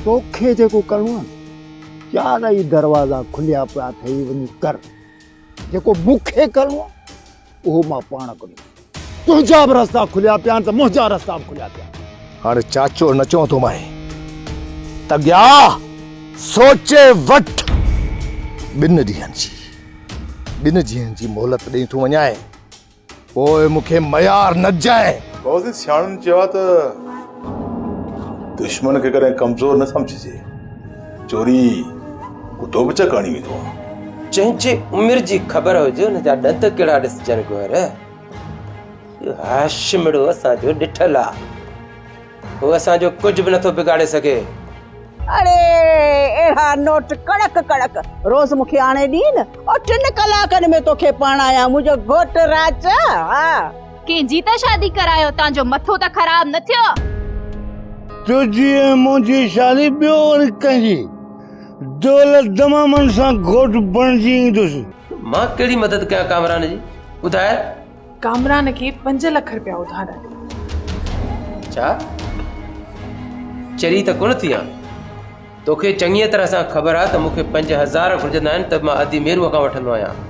توکي جيڪو ڪرڻو آهي نه، چارئي دروازا کليا پيا اٿئي، وڃي ڪر. جيڪو مون کي ڪرڻو آهي، اهو مان پاڻ ڪندس. تنهنجا به رستا کليا پيا آهن ته منهنجا رستا به کليا پيا آهن. هاڻي چاچو نه چوان ٿو مانء ته ڳيا سوچي وٺ. ٻن ڏينهن جي ٻن ڏينهن جي مهلت ڏئي ٿو وڃانء. پوء مون کي ميار نه ڏجانء. بوزي سياڻن چيو آهي ته دشمن کي ڪڏهن ڪمزور نه سمجهجي. چوري ڪتو به چڪ هڻي ويندو آهي. جنهن جي عمر جي خبر هجي ان جا ڏند ڪهڙا ڏسجن گوهر. اهو هاشمڙو اسان جو ڏٺل آ. هو اسان جو ڪجهه به نٿو بگاڙي سگهي. اڙي اهڙا نوٽ ڪڙڪ ڪڙڪ روز مون کي آڻي ڏين او ٽن ڪلاڪن ۾ توکي پرڻايان منهنجو گهوٽ راجا ها. ڪنهن جي ته شادي ڪرايو تان جو مٿو ته خراب نه ٿيو. تنهنجي ۽ منهنجي شادي ٻيو وري ڪنهن جي؟ دولت دمامن سان گهوٽ بڻجي ايندس. مان ڪهڙي مدد ڪيان ڪامران جي ٻڌاء. ڪامران کي پنج لک رپيا اڌارا ڏي. ڇا؟ چري ته ڪونه ٿي آن. توکي چڱيء طرح سان خبر آ ته مون کي 5000 گهرجندا آهن ته مان ادي ميروء کان وٺندو آهيان.